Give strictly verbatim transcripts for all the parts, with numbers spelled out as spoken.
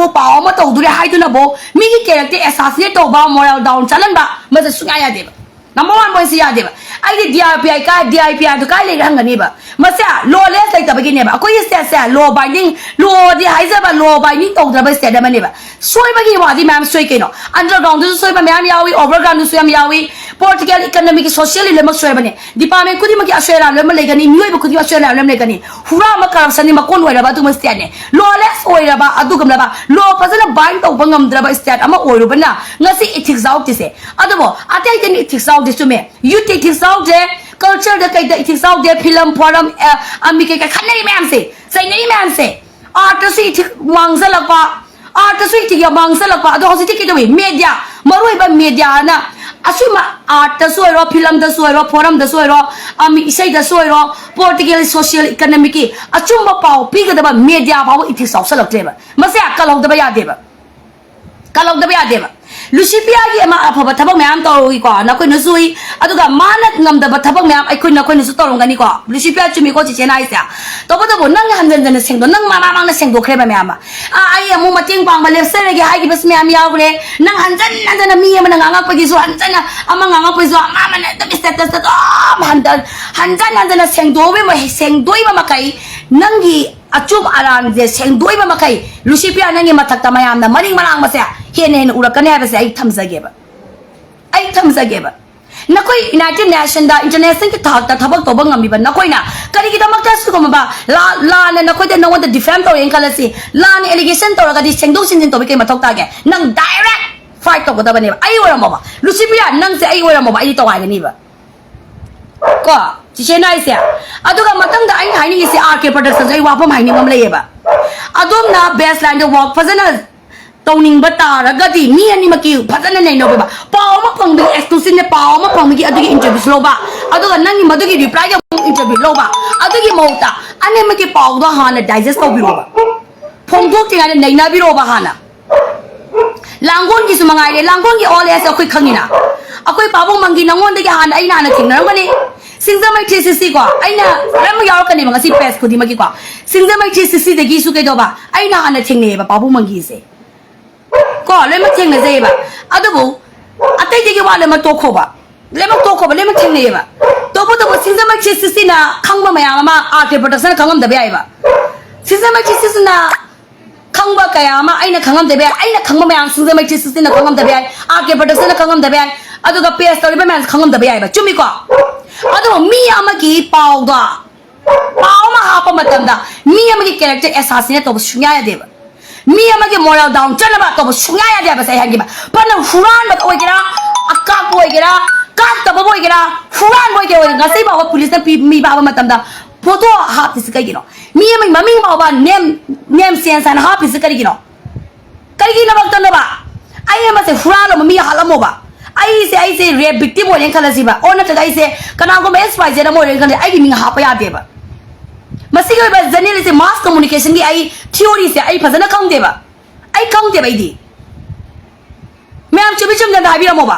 ꯄꯥꯎ ꯑꯃ ꯇꯧꯗꯣꯔꯦ ꯍꯥꯏꯗꯨꯅꯕꯨ ꯃꯤꯒꯤ character assassinate ꯇꯧꯕ, moral down ꯆꯠꯍꯟꯕ, ꯃꯁꯤ ꯁꯨꯡꯌꯥ ꯌꯥꯗꯦꯕ꯫ Number one point ꯁꯤ ꯌꯥꯗꯦꯕ꯫ ꯑꯩꯗꯤ D I P I ꯀꯥꯏ, D I P I ꯗꯨ ꯀꯥꯏ ꯂꯩꯔꯦ ꯍꯪꯒꯅꯤꯕ꯫ ꯃꯁꯦ lawless ꯂꯩꯇꯕꯒꯤꯅꯦꯕ꯫ ꯑꯩꯈꯣꯏꯒꯤ stateꯁꯦ law binding, lawꯗꯤ ꯍꯥꯏꯖꯕ, law binding ꯇꯧꯗ꯭ꯔꯕ state ꯑꯃꯅꯦꯕ꯫ ꯁꯣꯏꯕꯒꯤ ꯋꯥꯗꯤ ꯃꯌꯥꯝ ꯁꯣꯏ ꯀꯩꯅꯣ꯫ Undergroundꯗꯁꯨ ꯁꯣꯏꯕ ꯃꯌꯥꯝ ꯌꯥꯎꯏ, overgroundꯗꯁꯨ ꯌꯥꯝ ꯌꯥꯎꯏ꯫ Political, economic, socially ꯂꯣꯏꯅꯃꯛ ꯁꯣꯏꯕꯅꯦ꯫ Department ꯈꯨꯗꯤꯡꯃꯛꯀꯤ ꯑꯁꯣꯏ ꯑꯔꯥꯟ ꯂꯣꯏꯅꯃꯛ ꯂꯩꯒꯅꯤ, ꯃꯤꯑꯣꯏꯕ ꯈꯨꯗꯤꯡꯃꯛ ꯑꯁꯣꯏ ꯑꯔꯥꯟ ꯂꯣꯏꯅꯃꯛ ꯂꯩꯒꯅꯤ꯫ ꯍꯨꯔꯥꯟꯕ, corruptionꯒꯤ ꯃꯀꯣꯟ ꯑꯣꯏꯔꯕ ꯑꯗꯨꯒꯨꯝꯕ stateꯅꯦ꯫ Lawless ꯑꯣꯏꯔꯕ ꯑꯗꯨꯒꯨꯝꯂꯕ, law ꯐꯖꯅ bind ꯇꯧꯕ ꯉꯝꯗ꯭ꯔꯕ state ꯑꯃ ꯑꯣꯏꯔꯨꯕꯅ ꯉꯁꯤ ethics ꯌꯥꯎꯗ꯭ꯔꯤꯁꯦ꯫ ꯑꯗꯨꯕꯨ ꯑꯇꯩ ꯑꯇꯩꯅ ethics ꯌꯥꯎꯗꯦ, ꯆꯨꯝꯃꯦ꯫ Youth ethics ꯌꯥꯎꯗꯦ, cultureꯗ ꯀꯩꯗ ethics ꯌꯥꯎꯗꯦ, film, forum, ꯑ, ꯑꯃꯤ ꯀꯩꯀꯩ ꯈꯠꯅꯔꯤ ꯃꯌꯥꯝꯁꯦ, ꯆꯩꯅꯔꯤ ꯃꯌꯥꯝꯁꯦ꯫ Artꯇꯁꯨ ethics ꯃꯥꯡꯁꯤꯜꯂꯛꯄ, artꯇꯁꯨ ethics ꯌꯥꯝ ꯃꯥꯡꯁꯤꯜꯂꯛꯄ꯫ ꯑꯗꯣ ꯍꯧꯖꯤꯛꯇꯤ ꯀꯩꯗꯧꯏ? Media, ꯃꯔꯨꯑꯣꯏꯕ mediaꯅ ꯑꯁꯨꯝꯕ artꯇꯁꯨ ꯑꯣꯏꯔꯣ, filmꯗꯁꯨ ꯑꯣꯏꯔꯣ, forumꯗꯁꯨ ꯑꯣꯏꯔꯣ, ꯑꯃꯤ ꯏꯁꯩꯗꯁꯨ ꯑꯣꯏꯔꯣ, political, social, economicꯀꯤ ꯑꯆꯨꯝꯕ ꯄꯥꯎ ꯄꯤꯒꯗꯕ media ꯐꯥꯎꯕ ethics ꯌꯥꯎꯁꯜꯂꯛꯇ꯭ꯔꯦꯕ꯫ ꯃꯁꯦ ꯀꯜꯍꯧꯗꯕ ꯌꯥꯗꯦꯕ꯫ ꯀꯜꯍꯧꯗꯕ ꯌꯥꯗꯦꯕ꯫ ꯂꯨꯁꯤꯄꯤꯌꯥꯒꯤ ꯑꯃ ꯑꯐꯕ ꯊꯕꯛ ꯃꯌꯥꯝ ꯇꯧꯔꯨꯏꯀꯣ, ꯅꯈꯣꯏꯅꯁꯨ ꯎꯏ꯫ ꯑꯗꯨꯒ ꯃꯥꯅ ꯉꯝꯗꯕ ꯊꯕꯛ ꯃꯌꯥꯝ ꯑꯩꯈꯣꯏ, ꯅꯈꯣꯏꯅꯁꯨ ꯇꯧꯔꯝꯒꯅꯤꯀꯣ꯫ ꯂꯨꯁꯤꯄꯤꯌꯥ ꯆꯨꯝꯃꯤꯀꯣ ꯆꯤꯆꯦꯅ ꯍꯥꯏꯁꯦ꯫ ꯇꯧꯕꯇꯕꯨ ꯅꯪ ꯍꯟꯖꯟ ꯍꯟꯖꯟꯅ ꯁꯦꯡꯗꯣꯛ, ꯅꯪ ꯃꯃꯥꯡ ꯃꯃꯥꯡꯗ ꯁꯦꯡꯗꯣꯛꯈ꯭ꯔꯦꯕ ꯃꯌꯥꯝ ꯑꯃ꯫ "ꯑꯥ, ꯑꯩ ꯑꯃꯨꯛ ꯃꯇꯦꯡ ꯄꯥꯡꯕ ꯂꯦꯞꯆꯔꯒꯦ" ꯍꯥꯏꯈꯤꯕꯁꯨ ꯃꯌꯥꯝ ꯌꯥꯎꯈ꯭ꯔꯦ꯫ ꯅꯪ ꯍꯟꯖꯟ ꯍꯟꯖꯟꯅ ꯃꯤ ꯑꯃꯅ ꯉꯥꯡꯉꯛꯄꯒꯤꯁꯨ ꯍꯟꯖꯟꯅ, ꯑꯃ ꯉꯥꯡꯉꯛꯄꯒꯤꯁꯨ ꯑꯃ, ꯑꯃꯅ ꯑꯗꯨꯝ statusꯇ ꯑꯗꯨꯝ ꯍꯟꯖꯟ, ꯍꯟꯖꯟ ꯍꯟꯖꯟꯅ ꯁꯦꯡꯗꯣꯛꯏꯕ, ꯁꯦꯡꯗꯣꯛꯏꯕ ꯃꯈꯩ ꯅꯪꯒꯤ ꯑꯆꯨꯝ ꯑꯔꯥꯟꯁꯦ ꯁꯦꯡꯗꯣꯛꯏꯕ ꯃꯈꯩ ꯂꯨꯁꯤꯄꯤꯌꯥ ꯅꯪꯒꯤ ꯃꯊꯛꯇ ꯃꯌꯥꯝꯅ ꯃꯔꯤꯡ ꯃꯔꯥꯡꯕꯁꯦ ꯍꯦꯟꯅ ꯍꯦꯟꯅ ꯎꯔꯛꯀꯅꯤ ꯍꯥꯏꯕꯁꯦ ꯑꯩ ꯊꯝꯖꯒꯦꯕ꯫ ꯑꯩ ꯊꯝꯖꯒꯦꯕ꯫ ꯅꯈꯣꯏ United Nationꯗ, internationalꯒꯤ ꯊꯥꯛꯇ ꯊꯕꯛ ꯇꯧꯕ ꯉꯝꯃꯤꯕ ꯅꯈꯣꯏꯅ ꯀꯔꯤꯒꯤꯗꯃꯛꯇ ꯁꯤꯒꯨꯝꯕ ꯂꯥ-, ꯂꯥꯟꯅ ꯅꯈꯣꯏꯗ, ꯅꯉꯣꯟꯗ defame ꯇꯧꯔꯦꯅ ꯈꯜꯂꯁꯤ, ꯂꯥꯟꯅ allegation ꯇꯧꯔꯒꯗꯤ ꯁꯦꯡꯗꯣꯛ ꯁꯦꯡꯖꯤꯟ ꯇꯧꯕ ꯀꯩ ꯃꯊꯧ ꯇꯥꯒꯦ? ꯅꯪ direct fight ꯇꯧꯒꯗꯕꯅꯦꯕ꯫ ꯑꯩ ꯑꯣꯏꯔꯝꯃꯣꯕ, ꯂꯨꯁꯤꯄꯤꯌꯥ ꯅꯪꯁꯦ ꯑꯩ ꯑꯣꯏꯔꯝꯃꯣꯕ, ꯑꯩꯗꯤ ꯇꯧꯒꯥꯏꯒꯅꯤꯕ꯫ ꯀꯣ, ꯆꯤꯆꯦꯅ ꯍꯥꯏꯁꯦ꯫ ꯑꯗꯨꯒ ꯃꯊꯪꯗ ꯑꯩꯅ ꯍꯥꯏꯅꯤꯡꯉꯤꯁꯦ, R K Productionsꯁꯨ ꯑꯩ ꯋꯥꯐꯝ ꯍꯥꯏꯅꯤꯡꯕ ꯑꯃ ꯂꯩꯌꯦꯕ꯫ ꯑꯗꯣꯝꯅ base lineꯗ work ꯐꯖꯅ ꯇꯧꯅꯤꯡꯕ ꯇꯥꯔꯒꯗꯤ ꯃꯤ ꯑꯅꯤꯃꯛꯀꯤ ꯐꯖꯅ ꯅꯩꯅꯧꯕ꯫ ꯄꯥꯎ ꯑꯃ ꯐꯪꯕꯒꯤ exclusiveꯅꯦ, ꯄꯥꯎ ꯑꯃ ꯐꯪꯕꯒꯤ ꯑꯗꯨꯒꯤ interviewꯁꯨ ꯂꯧꯕ, ꯑꯗꯨꯒ ꯅꯪꯒꯤ ꯃꯗꯨꯒꯤ replyꯒꯤ ꯑꯃꯨꯛ interview ꯂꯧꯕ, ꯑꯗꯨꯒꯤ ꯃꯍꯨꯠꯇ ꯑꯅꯤꯃꯛꯀꯤ ꯄꯥꯎꯗꯣ ꯍꯥꯟꯅ digest ꯇꯧꯕꯤꯔꯣꯕ, ꯐꯣꯡꯗꯣꯛꯇ꯭ꯔꯤꯉꯩꯗ ꯅꯩꯅꯕꯤꯔꯣꯕ ꯍꯥꯟꯅ꯫ ꯂꯥꯡꯒꯣꯜꯒꯤꯁꯨ ꯃꯉꯥꯏꯔꯦ, ꯂꯥꯡꯒꯣꯜꯒꯤ all age ꯑꯩꯈꯣꯏ ꯈꯪꯉꯤꯅ, ꯑꯩꯈꯣꯏ ꯄꯥꯕꯨꯡ ꯃꯪꯒꯤ ꯅꯉꯣꯟꯗꯒꯤ ꯍꯥꯟꯅ, ꯑꯩꯅ ꯍꯥꯟꯅ ꯊꯦꯡꯅꯔꯝꯒꯅꯤ꯫ ꯁꯤꯡꯖꯃꯩ ꯊ꯭ꯔꯤ ꯁꯤꯛꯁꯇꯤ ꯀꯣ, ꯑꯩꯅ ꯂꯣꯏꯅꯃꯛ ꯌꯥꯎꯔꯛꯀꯅꯦꯕ ꯉꯁꯤ ꯄꯦꯖ ꯈꯨꯗꯤꯡꯃꯛꯀꯤꯀꯣ꯫ ꯁꯤꯡꯖꯃꯩ ꯊ꯭ꯔꯤ ꯁꯤꯛꯁꯇꯤꯗꯒꯤꯁꯨ ꯀꯩꯗꯧꯕ, ꯑꯩꯅ ꯍꯥꯟꯅ ꯊꯦꯡꯅꯩꯌꯦꯕ ꯄꯥꯕꯨꯡ ꯃꯪꯒꯤꯁꯦ ꯀꯣ, ꯂꯣꯏꯅꯃꯛ ꯊꯦꯡꯅꯖꯩꯌꯦꯕ꯫ ꯑꯗꯨꯕꯨ ꯑꯇꯩꯗꯒꯤ ꯋꯥ ꯂꯣꯏꯅꯃꯛ ꯇꯣꯛꯈꯣꯕ, ꯂꯣꯏꯅꯃꯛ ꯇꯣꯛꯈꯣꯕ, ꯂꯣꯏꯅꯃꯛ ꯊꯦꯡꯅꯩꯌꯦꯕ꯫ ꯇꯧꯕꯇꯕꯨ ꯁꯤꯡꯖꯃꯩ ꯊ꯭ꯔꯤ ꯁꯤꯛꯁꯇꯤꯅ ꯈꯪꯕ ꯃꯌꯥꯝ ꯑꯃ ꯑꯥꯔ ꯀꯦ ꯄ꯭ꯔꯗꯛꯁꯟꯅ ꯈꯪꯉꯝꯗꯕ ꯌꯥꯏꯌꯦꯕ꯫ ꯁꯤꯡꯖꯃꯩ ꯊ꯭ꯔꯤ ꯁꯤꯛꯁꯇꯤꯅ ꯈꯪꯕ ꯀꯌꯥ ꯑꯃ ꯑꯩꯅ ꯈꯪꯉꯝꯗꯕ ꯌꯥꯏ, ꯑꯩꯅ ꯈꯪꯕ ꯃꯌꯥꯝ ꯁꯤꯡꯖꯃꯩ ꯊ꯭ꯔꯤ ꯁꯤꯛꯁꯇꯤꯅ ꯈꯪꯉꯝꯗꯕ ꯌꯥꯏ, ꯑꯥꯔ ꯀꯦ ꯄ꯭ꯔꯗꯛꯁꯟꯅ ꯈꯪꯉꯝꯗꯕ ꯌꯥꯏ, ꯑꯗꯨꯒ ꯄꯦꯖ ꯇꯧꯔꯤꯕ ꯃꯌꯥꯝꯁꯦ ꯈꯪꯉꯝꯗꯕ ꯌꯥꯏꯕ, ꯆꯨꯝꯃꯤꯀꯣ? ꯑꯗꯨꯕꯨ ꯃꯤ ꯑꯃꯒꯤ ꯄꯥꯎꯗꯣ, ꯄꯥꯎ ꯑꯃ ꯍꯥꯞꯄ ꯃꯇꯝꯗ ꯃꯤ ꯑꯃꯒꯤ ꯀꯦꯔꯦꯛꯇꯔ ꯑꯦꯁꯥꯁꯤꯅꯦꯠ ꯇꯧꯕ ꯁꯨꯡꯌꯥ ꯌꯥꯗꯦꯕ꯫ ꯃꯤ ꯑꯃꯒꯤ ꯃꯣꯔꯦꯜ ꯗꯥꯎꯟ ꯆꯠꯅꯕ ꯇꯧꯕ ꯁꯨꯡꯌꯥ ꯌꯥꯗꯦ ꯍꯥꯏꯕꯁꯦ ꯑꯩ ꯍꯥꯏꯒꯦꯕ꯫ ꯐꯅ ꯍꯨꯔꯥꯟꯕ ꯑꯣꯏꯒꯦꯔꯥ, ꯑꯀꯥꯛꯄ ꯑꯣꯏꯒꯦꯔꯥ, ꯀꯥꯛꯇꯕꯕꯨ ꯑꯣꯏꯒꯦꯔꯥ, ꯍꯨꯔꯥꯟꯕ ꯑꯣꯏꯒꯦꯔꯥ, ꯑꯣꯏꯒꯦꯔꯥ, ꯉꯁꯤ ꯐꯥꯎꯕ ꯄꯨꯂꯤꯁꯅ ꯄꯤ-, ꯃꯤ ꯐꯥꯕ ꯃꯇꯝꯗ ꯐꯣꯇꯣ ꯍꯥꯞꯇ꯭ꯔꯤꯁꯤ ꯀꯩꯒꯤꯅꯣ? ꯃꯤ ꯑꯃꯒꯤ ꯃꯃꯤꯡ ꯐꯥꯎꯕ ꯅꯦꯝ, ꯅꯦꯝ ꯁꯦꯟꯁ ꯍꯥꯏꯅ ꯍꯥꯞꯇ꯭ꯔꯤꯁꯤ ꯀꯔꯤꯒꯤꯅꯣ? ꯀꯔꯤꯒꯤꯗꯃꯛꯇꯅꯣꯕ? ꯑꯩ ꯑꯃꯁꯦ ꯍꯨꯔꯥꯜꯂꯝꯕ ꯃꯤ ꯍꯥꯠꯂꯝꯃꯣꯕ, ꯑꯩꯁꯦ, ꯑꯩꯁꯦ ꯔꯦꯞ ꯚꯤꯛꯇꯤꯝ ꯑꯣꯏꯔꯦꯅ ꯈꯜꯂꯁꯤꯕ, ꯑꯣꯔ ꯅꯠꯇ꯭ꯔꯒ ꯑꯩꯁꯦ ꯀꯅꯥꯒꯨꯝꯕ ꯑꯦꯛꯁ ꯋꯥꯏ ꯖꯦꯠ ꯑꯃ ꯑꯣꯏꯔꯦꯅ ꯈꯜꯂꯦ, ꯑꯩꯒꯤ ꯃꯤꯡ ꯍꯥꯞꯄ ꯌꯥꯗꯦꯕ꯫ ꯃꯁꯤꯒꯤ ꯑꯣꯏꯕ ꯖꯔꯅꯦꯂꯤꯁꯁꯦ, ꯃꯥꯁ ꯀꯝꯃꯨꯅꯤꯀꯦꯁꯟꯒꯤ ꯑꯩ ꯊꯤꯑꯣꯔꯤꯁꯦ ꯑꯩ ꯐꯖꯅ ꯈꯪꯗꯦꯕ, ꯑꯩ ꯈꯪꯗꯦꯕ꯫ ꯑꯩꯗꯤ ꯃꯌꯥꯝ ꯆꯨꯝꯃꯤ ꯆꯨꯝꯗꯅ ꯍꯥꯏꯕꯤꯔꯝꯃꯣꯕ꯫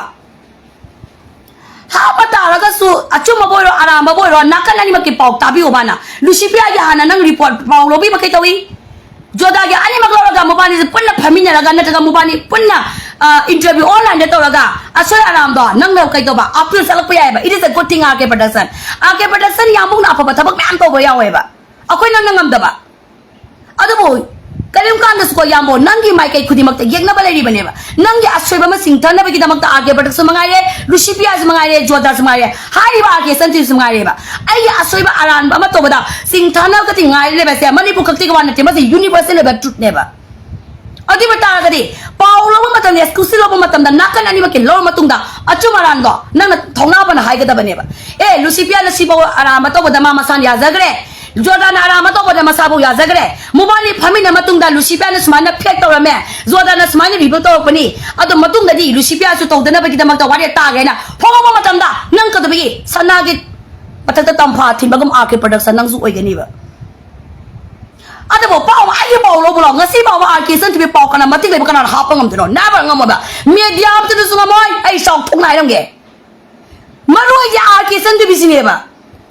ꯍꯥꯞꯄ ꯇꯥꯔꯒꯁꯨ ꯑꯆꯨꯝꯕꯕꯨ ꯑꯣꯏꯔꯣ, ꯑꯔꯥꯟꯕꯕꯨ ꯑꯣꯏꯔꯣ, ꯅꯥꯀꯟ ꯑꯅꯤꯃꯛꯀꯤ ꯄꯥꯎ ꯇꯥꯕꯤꯌꯣꯕ ꯍꯥꯟꯅ꯫ ꯂꯨꯁꯤꯄꯤꯌꯥꯒꯤ ꯍꯥꯟꯅ ꯅꯪ ꯔꯤꯄꯣꯔꯠ, ꯄꯥꯎ ꯂꯧꯕꯤꯕ ꯀꯩ ꯇꯧꯏ? ꯖꯣꯗꯥꯒꯤ ꯑꯅꯤꯃꯛ ꯂꯧꯔꯒ ꯃꯕꯥꯅꯤꯁꯦ ꯄꯨꯟꯅ ꯐꯝꯃꯤꯟꯅꯔꯒ ꯅꯠꯇ꯭ꯔꯒ ꯃꯕꯥꯅꯤ ꯄꯨꯟꯅ, ꯑ, ꯏꯟꯇꯔꯚ꯭ꯌꯨ ꯑꯣꯟꯂꯥꯏꯟꯗ ꯇꯧꯔꯒ ꯑꯁꯣꯏ ꯑꯔꯥꯝꯗꯣ ꯅꯪꯅ ꯀꯩ ꯇꯧꯕ ꯑꯄꯤꯜ ꯆꯠꯂꯛꯄ ꯌꯥꯏꯑꯕ꯫ It is a good thing, R K Production. R K Production ꯌꯥꯝꯕꯨꯡꯅ ꯑꯐꯕ ꯊꯕꯛ ꯃꯌꯥꯝ ꯇꯧꯕ ꯌꯥꯎꯋꯦꯕ, ꯑꯩꯈꯣꯏ ꯅꯪꯅ ꯉꯝꯗꯕ꯫ ꯑꯗꯨꯕꯨ ꯀꯔꯤꯒꯨꯝꯕ ꯀꯥꯟꯗꯁꯨꯀꯣ ꯌꯥꯝꯕꯣ, ꯅꯪꯒꯤ ꯃꯥꯏꯀꯩ ꯈꯨꯗꯤꯡꯃꯛꯇ ꯌꯦꯛꯅꯕ ꯂꯩꯔꯤꯕꯅꯦꯕ꯫ ꯅꯪꯒꯤ ꯑꯁꯣꯏꯕ ꯑꯃ ꯆꯤꯡꯊꯅꯕꯒꯤꯗꯃꯛꯇ R K Production ꯃꯉꯥꯏꯔꯦ, ꯂꯨꯁꯤꯄꯤꯌꯥꯁꯨ ꯃꯉꯥꯏꯔꯦ, ꯖꯣꯗꯥꯁꯨ ꯃꯉꯥꯏꯔꯦ, ꯍꯥꯏꯔꯤꯕ R K ꯁꯟꯇꯤꯁꯨ ꯃꯉꯥꯏꯔꯦꯕ꯫ ꯑꯩꯒꯤ ꯑꯁꯣꯏꯕ ꯑꯔꯥꯟꯕ ꯑꯃ ꯇꯧꯕꯗ ꯆꯤꯡꯊꯅꯕ ꯈꯛꯇꯪ ꯉꯥꯏꯔꯦꯕꯁꯦ꯫ ꯃꯅꯤꯄꯨꯔ ꯈꯛꯇꯒꯤ ꯋꯥ ꯅꯠꯇꯦ, ꯃꯁꯤ ꯌꯨꯅꯤꯚꯔꯁꯦꯜ ꯑꯣꯏꯕ ꯇ꯭ꯔꯨꯠꯅꯦꯕ꯫ ꯑꯗꯨ ꯑꯣꯏꯕ ꯇꯥꯔꯒꯗꯤ ꯄꯥꯎ ꯂꯧꯕ ꯃꯇꯝꯗ, ꯑꯦꯛꯁꯀ꯭ꯂꯨꯁꯤꯞ ꯂꯧꯕ ꯃꯇꯝꯗ ꯅꯥꯀꯟ ꯑꯅꯤꯃꯛꯀꯤ ꯂꯧꯔ ꯃꯇꯨꯡꯗ ꯑꯆꯨꯝ ꯑꯔꯥꯟꯗꯣ ꯅꯪꯅ ꯊꯧꯅꯥ ꯐꯅ ꯍꯥꯏꯒꯗꯕꯅꯦꯕ꯫ ꯑꯦ, ꯂꯨꯁꯤꯄꯤꯌꯥꯅ ꯁꯤꯐꯥꯎ ꯑꯔꯥꯟꯕ ꯇꯧꯕꯗ ꯃꯥ ꯃꯁꯥꯅ ꯌꯥꯖꯈ꯭ꯔꯦ, ꯖꯣꯔꯗꯥꯟꯅ ꯑꯔꯥꯟꯕ ꯇꯧꯕꯗ ꯃꯁꯥꯐꯥꯎ ꯌꯥꯖꯈ꯭ꯔꯦ, ꯃꯕꯥꯅꯤ ꯐꯝꯃꯤꯟꯅ ꯃꯇꯨꯡꯗ ꯂꯨꯁꯤꯄꯤꯌꯥꯅ ꯁꯨꯃꯥꯏꯅ ꯐꯦꯛ ꯇꯧꯔꯝꯃꯦ, ꯖꯣꯔꯗꯥꯟꯅ ꯁꯨꯃꯥꯏꯅ ꯔꯤꯚꯤꯜ ꯇꯧꯔꯛꯄꯅꯤ, ꯑꯗꯣ ꯃꯇꯨꯡꯗꯗꯤ ꯂꯨꯁꯤꯄꯤꯌꯥꯁꯨ ꯇꯧꯗꯅꯕꯒꯤꯗꯃꯛꯇ ꯋꯥꯔꯦꯞ ꯇꯥꯒꯦꯅ ꯐꯣꯡꯉꯛꯄ ꯃꯇꯝꯗ ꯅꯪ ꯀꯩꯗꯧꯕꯒꯤ ꯁꯅꯥꯒꯤ ꯃꯊꯛꯇ ꯇꯝꯐꯥ ꯊꯤꯟꯕꯒꯨꯝ R K Production ꯅꯪꯁꯨ ꯑꯣꯏꯒꯅꯤꯕ? ꯑꯗꯨꯕꯨ ꯄꯥꯎ, ꯑꯩꯒꯤ ꯄꯥꯎ ꯂꯧꯕ ꯂꯥꯎ, ꯉꯁꯤ ꯐꯥꯎꯕ R K ꯁꯟꯇꯤꯕꯤ ꯄꯥꯎ ꯀꯅꯥ ꯃꯇꯤꯛ ꯂꯩꯕ ꯀꯅꯥꯅ ꯍꯥꯞꯄ ꯉꯝꯗꯣꯏꯅꯣ? Never ꯉꯝꯃꯣꯏꯕ꯫ ꯃꯦꯗꯤꯌꯥ ꯑꯃꯠꯇꯅꯁꯨ ꯉꯝꯃꯣꯏ꯫ ꯑꯩ ꯆꯥꯎꯊꯣꯛꯅ ꯍꯥꯏꯔꯝꯒꯦ, ꯃꯔꯨ ꯑꯣꯏꯗꯤ ꯑꯥꯔ ꯀꯦ ꯆꯟꯗꯨꯕꯤꯁꯤꯅꯦꯕ꯫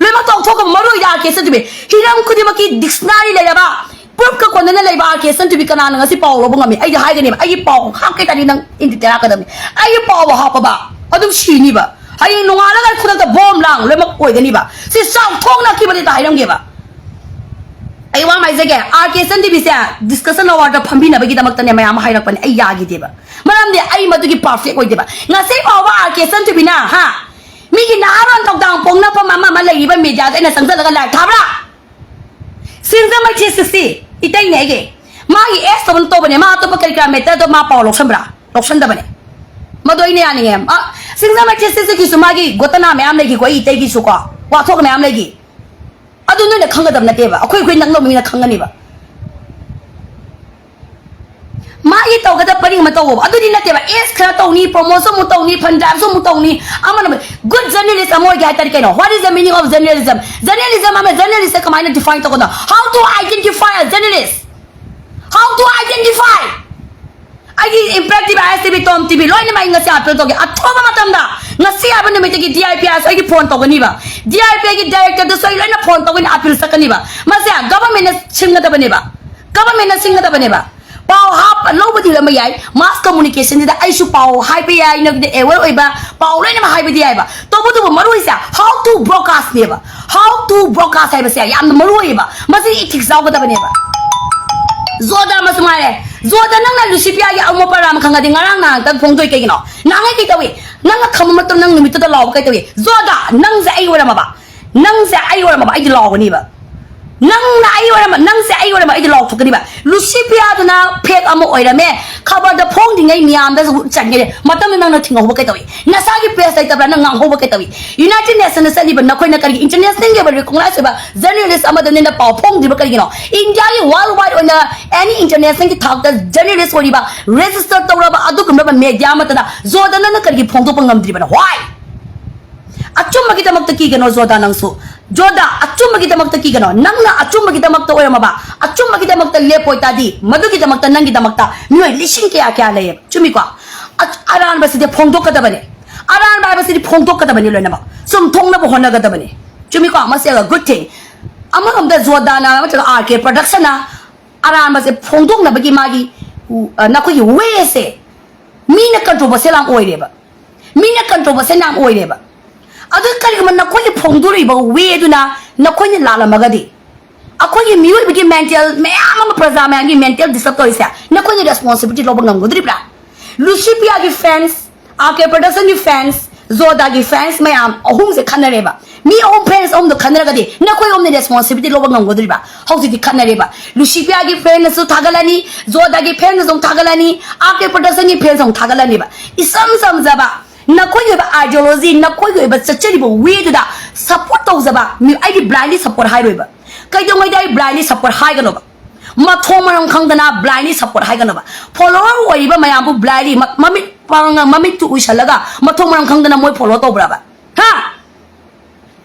ꯂꯣꯏꯅꯃꯛ ꯇꯣꯛꯊꯣꯛꯈ꯭ꯔꯕ ꯃꯔꯨ ꯑꯣꯏꯗꯤ ꯑꯥꯔ ꯀꯦ ꯆꯟꯗꯨꯕꯤ꯫ ꯍꯤꯔꯝ ꯈꯨꯗꯤꯡꯃꯛꯀꯤ ꯗꯤꯛꯁꯅꯥꯔꯤ ꯂꯩꯔꯕ, ꯄ꯭ꯔꯨꯐꯀ ꯀꯣꯟꯅꯅ ꯂꯩꯕ ꯑꯥꯔ ꯀꯦ ꯆꯟꯗꯨꯕꯤ ꯀꯅꯥꯅ ꯉꯁꯤ ꯄꯥꯎ ꯂꯧꯕ ꯉꯝꯃꯤ? ꯑꯩꯗꯤ ꯍꯥꯏꯒꯅꯦꯕ, ꯑꯩꯒꯤ ꯄꯥꯎ ꯍꯥꯞꯀꯦ ꯇꯥꯔꯗꯤ ꯅꯪ ꯏꯟꯗꯤꯇꯦꯔꯥ ꯀꯗꯕꯅꯤ꯫ ꯑꯩꯒꯤ ꯄꯥꯎꯕꯨ ꯍꯥꯞꯄꯕ ꯑꯗꯨꯝ ꯁꯤꯅꯤꯕ꯫ ꯍꯌꯦꯡ ꯅꯣꯡꯉꯥꯜꯂꯒ ꯈꯨꯗꯛꯇ ꯕꯣꯝ ꯂꯥꯡ ꯂꯣꯏꯅꯃꯛ ꯑꯣꯏꯒꯅꯤꯕ꯫ ꯁꯤ ꯆꯥꯎꯊꯣꯛꯅ ꯑꯀꯤꯕꯗꯤ ꯍꯥꯏꯔꯝꯒꯦꯕ꯫ ꯑꯩ ꯋꯥ ꯑꯃ ꯍꯥꯏꯖꯒꯦ, ꯑꯥꯔ ꯀꯦ ꯆꯟꯗꯨꯕꯤꯁꯦ ꯗꯤꯁꯀꯁꯟ ꯑꯋꯥꯔꯗ ꯐꯝꯕꯤꯅꯕꯒꯤꯗꯃꯛꯇꯅꯦ ꯃꯌꯥꯝ ꯑꯃ ꯍꯥꯏꯔꯛꯄꯅꯦ, ꯑꯩ ꯌꯥꯈꯤꯗꯦꯕ꯫ ꯃꯔꯝꯗꯤ ꯑꯩ ꯃꯗꯨꯒꯤ ꯄꯔꯐꯦꯛ ꯑꯣꯏꯗꯦꯕ꯫ ꯉꯁꯤ ꯐꯥꯎꯕ ꯑꯥꯔ ꯀꯦ ꯆꯟꯗꯨꯕꯤꯅ, ꯍꯥ, ꯃꯤꯒꯤ ꯅꯍꯥꯔꯣꯟ ꯊꯧꯗꯥꯡ ꯄꯣꯛꯅꯐꯝ ꯑꯃ ꯑꯃ ꯂꯩꯔꯤꯕ ꯃꯦꯗꯤꯌꯥꯗ ꯑꯩꯅ ꯆꯪꯁꯤꯜꯂꯒ ꯂꯥꯏ ꯊꯥꯕ꯭ꯔꯥ? ꯁꯤꯡꯖꯃꯩ ꯊ꯭ꯔꯤ ꯁꯤꯛꯁꯇꯤ ꯏꯇꯩꯅꯦ ꯑꯩꯒꯤ꯫ ꯃꯥꯒꯤ ꯑꯦꯁ ꯇꯧꯕꯅ ꯇꯧꯕꯅꯦ, ꯃꯥ ꯑꯇꯣꯞꯄ ꯀꯔꯤ ꯀꯔꯥ ꯃꯦꯇꯔꯗꯣ ꯃꯥ ꯄꯥꯎ ꯂꯧꯁꯟꯕ꯭ꯔꯥ? ꯂꯧꯁꯟꯗꯕꯅꯦ꯫ ꯃꯗꯨ ꯑꯩꯅ ꯌꯥꯅꯤꯡꯉꯦ꯫ ꯑ, ꯁꯤꯡꯖꯃꯩ ꯊ꯭ꯔꯤ ꯁꯤꯛꯁꯇꯤꯒꯤꯁꯨ ꯃꯥꯒꯤ ꯒꯣꯇꯅꯥ ꯃꯌꯥꯝ ꯂꯩꯈꯤꯀꯣ, ꯑꯩ ꯏꯇꯩꯒꯤꯁꯨꯀꯣ, ꯋꯥꯊꯣꯛ ꯃꯌꯥꯝ ꯂꯩꯈꯤ꯫ ꯑꯗꯨ ꯅꯣꯏꯅ ꯈꯪꯒꯗꯕ ꯅꯠꯇꯦꯕ, ꯑꯩꯈꯣꯏ ꯑꯩꯈꯣꯏ ꯅꯛꯅꯕ ꯃꯤꯅ ꯈꯪꯒꯅꯤꯕ꯫ ꯃꯥꯒꯤ ꯇꯧꯒꯗꯕ ꯄꯔꯤꯡ ꯑꯃ ꯇꯧꯕ ꯑꯗꯨꯗꯤ ꯅꯠꯇꯦꯕ꯫ ꯑꯦꯁ ꯈꯔ ꯇꯧꯅꯤ, ꯄ꯭ꯔꯣꯃꯣꯁꯟ ꯑꯃꯨꯛ ꯇꯧꯅꯤ, ꯐꯟ ꯗ꯭ꯔꯥꯏꯚꯁꯨ ꯑꯃꯨꯛ ꯇꯧꯅꯤ, ꯑꯃꯅ ꯑꯃꯨꯛ꯫ ꯒꯨꯗ ꯖꯔꯅꯦꯂꯤꯁ ꯑꯃ ꯑꯣꯏꯒꯦ ꯍꯥꯏ ꯇꯥꯔꯗꯤ ꯀꯩꯅꯣ? What is the meaning of journalism? Journalism ꯑꯃ, ꯖꯔꯅꯦꯂꯤꯁꯇ ꯀꯃꯥꯏꯅ ꯗꯤꯐꯥꯏꯟ ꯇꯧꯒꯗꯣ? How to identify a journalist? How to identify? ꯑꯩꯒꯤ impact T V, I S T V, Tom T V ꯂꯣꯏꯅꯃꯛ ꯑꯩ ꯉꯁꯤ ꯑꯄꯤꯜ ꯇꯧꯒꯦ꯫ ꯑꯊꯨꯕ ꯃꯇꯝꯗ ꯉꯁꯤ ꯍꯥꯏꯕ ꯅꯨꯃꯤꯠꯇꯒꯤ ꯗꯤ ꯑꯥꯏ ꯄꯤ ꯑꯥꯏ ꯑꯦꯁ ꯑꯩꯒꯤ ꯐꯣꯟ ꯇꯧꯒꯅꯤꯕ꯫ ꯗꯤ ꯑꯥꯏ ꯄꯤ ꯑꯥꯏꯒꯤ ꯗꯥꯏꯔꯦꯛꯇꯔꯗꯁꯨ ꯑꯩ ꯂꯣꯏꯅ ꯐꯣꯟ ꯇꯧꯒꯅꯤ, ꯑꯄꯤꯜ ꯆꯠꯀꯅꯤꯕ꯫ ꯃꯁꯦ ꯒꯚꯔꯟꯃꯦꯟꯠꯅ ꯁꯤꯟꯒꯗꯕꯅꯦꯕ, ꯒꯚꯔꯟꯃꯦꯟꯠꯅ ꯁꯤꯟꯒꯗꯕꯅꯦꯕ꯫ ꯄꯥꯎ ꯍꯥꯞꯄ ꯂꯧꯕꯗꯤ ꯂꯧꯕ ꯌꯥꯏ, ꯃꯥꯁ ꯀꯝꯃꯨꯅꯤꯀꯦꯁꯟꯁꯤꯗ ꯑꯩꯁꯨ ꯄꯥꯎ ꯍꯥꯏꯕ ꯌꯥꯏ, ꯅꯪꯗꯤ ꯑꯦꯋꯦꯌꯔ ꯑꯣꯏꯕ ꯄꯥꯎ ꯂꯣꯏꯅꯃꯛ ꯍꯥꯏꯕꯗꯤ ꯌꯥꯏꯕ꯫ ꯇꯧꯕꯇꯕꯨ ꯃꯔꯨ ꯑꯣꯏꯁꯦ how to broadcast ꯅꯦꯕ꯫ How to broadcast ꯍꯥꯏꯕꯁꯦ ꯌꯥꯝꯅ ꯃꯔꯨ ꯑꯣꯏꯌꯦꯕ꯫ ꯃꯁꯤ ꯏꯊꯤꯛꯁ ꯌꯥꯎꯒꯗꯕꯅꯦꯕ꯫ ꯖꯣꯗꯥ ꯑꯃꯁꯨ ꯉꯥꯏꯔꯦ꯫ ꯖꯣꯗꯥ, ꯅꯪꯅ ꯂꯨꯁꯤꯄꯤꯌꯥꯒꯤ ꯑꯃꯣꯠꯄ ꯄꯔꯥ ꯑꯃ ꯈꯪꯉꯗꯤ ꯉꯔꯥꯡ ꯅꯍꯥꯟꯇ ꯐꯣꯡꯗꯣꯛꯏ ꯀꯩꯒꯤꯅꯣ? ꯅꯍꯥꯟꯉꯩ ꯀꯩ ꯇꯧꯏ? ꯅꯪꯅ ꯈꯪꯕ ꯃꯇꯝ ꯅꯪ ꯅꯨꯃꯤꯠꯇꯨꯗ ꯂꯥꯎꯕ ꯀꯩ ꯇꯧꯏ? ꯖꯣꯗꯥ, ꯅꯪꯁꯦ ꯑꯩ ꯑꯣꯏꯔꯝꯃꯕ, ꯅꯪꯁꯦ ꯑꯩ ꯑꯣꯏꯔꯝꯃꯕ ꯑꯩꯗꯤ ꯂꯥꯎꯒꯅꯤꯕ꯫ ꯅꯪꯅ ꯑꯩ ꯑꯣꯏꯔꯝꯃ, ꯅꯪꯁꯦ ꯑꯩ ꯑꯣꯏꯔꯝꯃ ꯑꯩꯗꯤ ꯂꯥꯎꯊꯣꯛꯀꯅꯤꯕ꯫ ꯂꯨꯁꯤꯄꯤꯌꯥꯗꯨꯅ ꯐꯦꯛ ꯑꯃ ꯑꯣꯏꯔꯝꯃꯦ, ꯈꯕꯔꯗ ꯐꯣꯡꯗ꯭ꯔꯤꯉꯩ ꯃꯤꯌꯥꯝꯗ ꯆꯟꯒꯅꯤ꯫ ꯃꯇꯝꯗꯨ ꯅꯪꯅ ꯊꯤꯡꯍꯧꯕ ꯀꯩ ꯇꯧꯏ? ꯅꯁꯥꯒꯤ ꯄꯦꯖ ꯂꯩꯇꯕ꯭ꯔꯥ? ꯅꯪ ꯉꯥꯡꯍꯧꯕ ꯀꯩ ꯇꯧꯏ? ꯌꯨꯅꯥꯏꯇꯦꯗ ꯅꯦꯁꯟꯗ ꯆꯠꯂꯤꯕ ꯅꯈꯣꯏꯅ ꯀꯔꯤꯒꯤ ꯏꯟꯇꯔꯅꯦꯁꯅꯦꯜꯒꯤ ꯑꯣꯏꯕ ꯔꯤꯀꯣꯛꯅꯥꯏꯖ ꯑꯣꯏꯕ ꯖꯔꯅꯦꯂꯤꯁ ꯑꯃꯗ ꯅꯣꯏꯅ ꯄꯥꯎ ꯐꯣꯡꯗ꯭ꯔꯤꯕ ꯀꯔꯤꯒꯤꯅꯣ? ꯏꯟꯗꯤꯌꯥꯒꯤ ꯋꯥꯔꯜ ꯋꯥꯏꯗ ꯑꯣꯏꯅ ꯑꯦꯅꯤ ꯏꯟꯇꯔꯅꯦꯁꯅꯦꯜꯒꯤ ꯊꯥꯛꯇ ꯖꯔꯅꯦꯂꯤꯁ ꯑꯣꯏꯔꯤꯕ, ꯔꯦꯖꯤꯁꯇꯔ ꯇꯧꯔꯕ ꯑꯗꯨꯒꯨꯝꯂꯕ ꯃꯦꯗꯤꯌꯥ ꯑꯃꯠꯇꯗ ꯖꯣꯗꯥ ꯅꯪꯅ ꯀꯔꯤꯒꯤ ꯐꯣꯡꯗꯣꯛꯄ ꯉꯝꯗ꯭ꯔꯤꯕꯅꯣ? Why? ꯑꯆꯨꯝꯕꯒꯤꯗꯃꯛꯇ ꯀꯤꯒꯅꯣ ꯖꯣꯗꯥ ꯅꯪꯁꯨ꯫ ꯖꯣꯗꯥ, ꯑꯆꯨꯝꯕꯒꯤꯗꯃꯛꯇ ꯀꯤꯒꯅꯣ꯫ ꯅꯪꯅ ꯑꯆꯨꯝꯕꯒꯤꯗꯃꯛꯇ ꯑꯣꯏꯔꯝꯃꯕ, ꯑꯆꯨꯝꯕꯒꯤꯗꯃꯛꯇ ꯂꯦꯞꯄ ꯑꯣꯏꯇꯥꯔꯗꯤ, ꯃꯗꯨꯒꯤꯗꯃꯛꯇ ꯅꯪꯒꯤꯗꯃꯛꯇ ꯃꯤꯑꯣꯏ ꯂꯤꯁꯤꯡ ꯀꯌꯥ ꯀꯌꯥ ꯂꯩꯌꯦꯕ꯫ ꯆꯨꯝꯃꯤꯀꯣ? ꯑ-, ꯑꯔꯥꯟꯕꯁꯤꯗꯤ ꯐꯣꯡꯗꯣꯛꯀꯗꯕꯅꯦ꯫ ꯑꯔꯥꯟꯕ ꯍꯥꯏꯕꯁꯤꯗꯤ ꯐꯣꯡꯗꯣꯛꯀꯗꯕꯅꯤ ꯂꯣꯏꯅꯃꯛ, ꯆꯨꯝꯊꯣꯛꯅꯕ ꯍꯣꯠꯅꯒꯗꯕꯅꯤ꯫ ꯆꯨꯝꯃꯤꯀꯣ? ꯃꯁꯤ ꯑꯒ good thing꯫ ꯑꯃꯔꯣꯝꯗ ꯖꯣꯗꯥꯅ ꯅꯠꯇ꯭ꯔꯒ ꯑꯥꯔ ꯀꯦ ꯄ꯭ꯔꯗꯛꯁꯟꯅ ꯑꯔꯥꯟꯕꯁꯦ ꯐꯣꯡꯗꯣꯛꯅꯕꯒꯤ ꯃꯥꯒꯤ, ꯎ, ꯑ, ꯅꯈꯣꯏꯒꯤ ꯋꯦꯁꯦ ꯃꯤꯅ ꯀꯟꯇ꯭ꯔꯣꯕꯔꯁꯤꯌꯦꯜ ꯌꯥꯝ ꯑꯣꯏꯔꯦꯕ꯫ ꯃꯤꯅ ꯀꯟꯇ꯭ꯔꯣꯕꯔꯁꯤꯌꯦꯜ ꯌꯥꯝ ꯑꯣꯏꯔꯦꯕ꯫ ꯑꯗꯨ ꯀꯔꯤꯒꯨꯝꯕ ꯅꯈꯣꯏꯒꯤ ꯐꯣꯡꯗꯣꯔꯛꯏꯕ ꯋꯦꯗꯨꯅ ꯅꯈꯣꯏꯅ ꯂꯥꯜꯂꯝꯃꯒꯗꯤ, ꯑꯩꯈꯣꯏꯒꯤ ꯃꯤꯑꯣꯏꯕꯒꯤ ꯃꯦꯟꯇꯦꯜ ꯃꯌꯥꯝ ꯑꯃ, ꯄ꯭ꯔꯖꯥ ꯃꯌꯥꯝꯒꯤ ꯃꯦꯟꯇꯦꯜ ꯗꯤꯁꯇꯔꯕ ꯇꯧꯔꯤꯁꯦ ꯅꯈꯣꯏꯅ ꯔꯦꯁꯄꯣꯟꯁꯤꯕꯤꯂꯤꯇꯤ ꯂꯧꯕ ꯉꯝꯒꯗꯣꯔꯤꯕ꯭ꯔꯥ? ꯂꯨꯁꯤꯄꯤꯌꯥꯒꯤ ꯐꯦꯟꯁ, ꯑꯥꯔ ꯀꯦ ꯄ꯭ꯔꯗꯛꯁꯟꯒꯤ ꯐꯦꯟꯁ, ꯖꯣꯗꯥꯒꯤ ꯐꯦꯟꯁ ꯃꯌꯥꯝ ꯑꯍꯨꯝꯁꯦ ꯈꯟꯅꯔꯦꯕ꯫ ꯃꯤ ꯑꯍꯨꯝ, ꯐꯦꯟꯁ ꯑꯍꯨꯝꯗꯣ ꯈꯟꯅꯔꯒꯗꯤ ꯅꯈꯣꯏ ꯑꯍꯨꯝꯅ ꯔꯦꯁꯄꯣꯟꯁꯤꯕꯤꯂꯤꯇꯤ ꯂꯧꯕ ꯉꯝꯒꯗꯣꯔꯤꯕ꯭ꯔꯥ? ꯍꯧꯖꯤꯛꯇꯤ ꯈꯟꯅꯔꯦꯕ꯫ ꯂꯨꯁꯤꯄꯤꯌꯥꯒꯤ ꯐꯦꯟꯅꯁꯨ ꯊꯥꯒꯠꯂꯅꯤ, ꯖꯣꯗꯥꯒꯤ ꯐꯦꯟꯅꯁꯨ ꯑꯃꯨꯛ ꯊꯥꯒꯠꯂꯅꯤ, ꯑꯥꯔ ꯀꯦ ꯄ꯭ꯔꯗꯛꯁꯟꯒꯤ ꯐꯦꯟꯁ ꯑꯃꯨꯛ ꯊꯥꯒꯠꯂꯅꯤꯕ꯫ ꯏꯆꯝ ꯆꯝꯖꯕ ꯅꯈꯣꯏꯒꯤ ꯑꯣꯏꯕ ꯑꯥꯏꯗꯤꯌꯣꯂꯣꯖꯤ, ꯅꯈꯣꯏꯒꯤ ꯑꯣꯏꯕ ꯆꯠꯆꯔꯤꯕ ꯋꯦꯗꯨꯗ ꯁꯞꯄꯣꯔꯠ ꯇꯧꯖꯕ ꯃꯤ, ꯑꯩꯗꯤ ꯕ꯭ꯂꯥꯏꯟꯂꯤ ꯁꯞꯄꯣꯔꯠ ꯍꯥꯏꯔꯣꯏꯕ꯫ ꯀꯩꯗꯧꯉꯩꯗ ꯑꯩ ꯕ꯭ꯂꯥꯏꯟꯂꯤ ꯁꯞꯄꯣꯔꯠ ꯍꯥꯏꯒꯅꯣꯕ? ꯃꯊꯣꯡ ꯃꯔꯝ ꯈꯪꯗꯅ ꯕ꯭ꯂꯥꯏꯟꯂꯤ ꯁꯞꯄꯣꯔꯠ ꯍꯥꯏꯒꯅꯣꯕ꯫ ꯐꯣꯂꯣꯋꯔ ꯑꯣꯏꯔꯤꯕ ꯃꯌꯥꯝꯕꯨ ꯕ꯭ꯂꯥꯏꯟꯂꯤ ꯃ-, ꯃꯃꯤꯠ ꯄꯥꯡꯉ, ꯃꯃꯤꯠꯇꯨ ꯎꯏꯁꯜꯂꯒ ꯃꯊꯣꯡ ꯃꯔꯝ ꯈꯪꯗꯅ ꯃꯣꯏ ꯐꯣꯂꯣ ꯇꯧꯕ꯭ꯔꯕ? ꯍꯥ?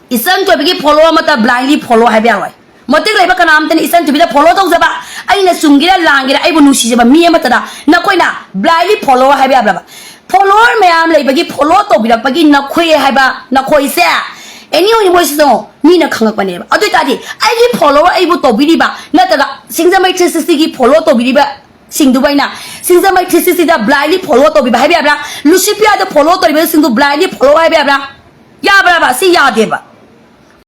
ꯏꯆꯟ ꯊꯣꯏꯕꯤꯒꯤ ꯐꯣꯂꯣ ꯑꯃꯠꯇ ꯕ꯭ꯂꯥꯏꯟꯂꯤ ꯐꯣꯂꯣ ꯍꯥꯏꯕ ꯌꯥꯔꯣꯏ꯫ ꯃꯇꯤꯛ ꯂꯩꯕ ꯀꯅꯥꯝꯇꯅ ꯏꯆꯟ ꯊꯣꯏꯕꯤꯗ ꯐꯣꯂꯣ ꯇꯧꯖꯕ, ꯑꯩꯅ ꯆꯨꯝꯒꯦꯔꯥ ꯂꯥꯟꯒꯦꯔꯥ ꯑꯩꯕꯨ ꯅꯨꯡꯁꯤꯖꯕ ꯃꯤ ꯑꯃꯠꯇꯗ ꯅꯈꯣꯏꯅ ꯕ꯭ꯂꯥꯏꯟꯂꯤ ꯐꯣꯂꯣ ꯍꯥꯏꯕ ꯌꯥꯕ꯭ꯔꯕ? ꯐꯣꯂꯣꯋꯔ ꯃꯌꯥꯝ ꯂꯩꯕꯒꯤ ꯐꯣꯂꯣ ꯇꯧꯕꯤꯔꯛꯄꯒꯤ ꯅꯈꯣꯏ ꯍꯥꯏꯕ ꯅꯈꯣꯏꯁꯦ ꯑꯦꯅꯤ ꯑꯣꯏꯅ ꯃꯣꯏꯁꯤꯗ ꯃꯤꯅ ꯈꯪꯉꯛꯄꯅꯦꯕ꯫ ꯑꯗꯨ ꯑꯣꯏꯇꯥꯔꯗꯤ ꯑꯩꯒꯤ ꯐꯣꯂꯣꯋꯔ ꯑꯩꯕꯨ ꯇꯧꯕꯤꯔꯤꯕ ꯅꯠꯇ꯭ꯔꯒ ꯁꯤꯡꯖꯃꯩ ꯊ꯭ꯔꯤ ꯁꯤꯛꯁꯇꯤꯒꯤ ꯐꯣꯂꯣ ꯇꯧꯕꯤꯔꯤꯕ ꯁꯤꯡꯗꯨꯕꯨ ꯑꯩꯅ ꯁꯤꯡꯖꯃꯩ ꯊ꯭ꯔꯤ ꯁꯤꯛꯁꯇꯤꯗ ꯕ꯭ꯂꯥꯏꯟꯂꯤ ꯐꯣꯂꯣ ꯇꯧꯕꯤꯕ ꯍꯥꯏꯕ ꯌꯥꯕ꯭ꯔꯥ? ꯂꯨꯁꯤꯄꯤꯌꯥꯗ ꯐꯣꯂꯣ ꯇꯧꯔꯤꯕꯁꯤꯡꯗꯨ ꯕ꯭ꯂꯥꯏꯟꯂꯤ ꯐꯣꯂꯣ ꯍꯥꯏꯕ ꯌꯥꯕ꯭ꯔꯥ? ꯌꯥꯕ꯭ꯔꯕ? ꯁꯤ ꯌꯥꯗꯦꯕ꯫